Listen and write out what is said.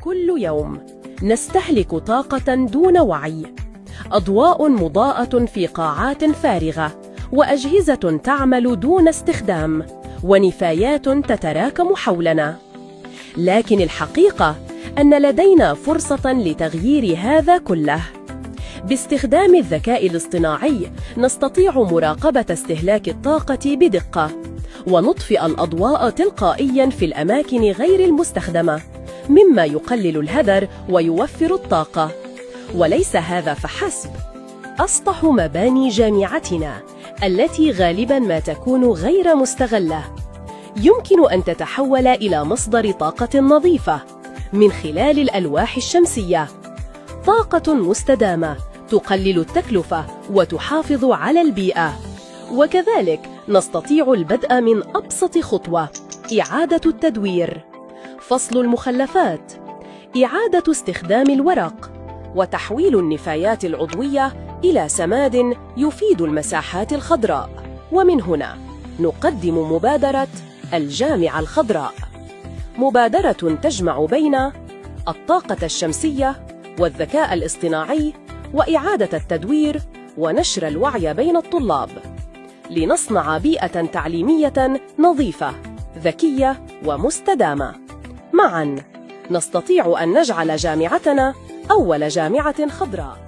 كل يوم نستهلك طاقة دون وعي، أضواء مضاءة في قاعات فارغة، وأجهزة تعمل دون استخدام، ونفايات تتراكم حولنا. لكن الحقيقة أن لدينا فرصة لتغيير هذا كله. باستخدام الذكاء الاصطناعي نستطيع مراقبة استهلاك الطاقة بدقة، ونطفئ الأضواء تلقائياً في الأماكن غير المستخدمة، مما يقلل الهدر ويوفر الطاقة. وليس هذا فحسب، أسطح مباني جامعتنا التي غالباً ما تكون غير مستغلة يمكن أن تتحول إلى مصدر طاقة نظيفة من خلال الألواح الشمسية. طاقة مستدامة تقلل التكلفة وتحافظ على البيئة. وكذلك نستطيع البدء من أبسط خطوة: إعادة التدوير، فصل المخلفات، إعادة استخدام الورق، وتحويل النفايات العضوية إلى سماد يفيد المساحات الخضراء. ومن هنا نقدم مبادرة الجامعة الخضراء، مبادرة تجمع بين الطاقة الشمسية والذكاء الاصطناعي وإعادة التدوير ونشر الوعي بين الطلاب، لنصنع بيئة تعليمية نظيفة، ذكية ومستدامة. معا نستطيع أن نجعل جامعتنا أول جامعة خضراء.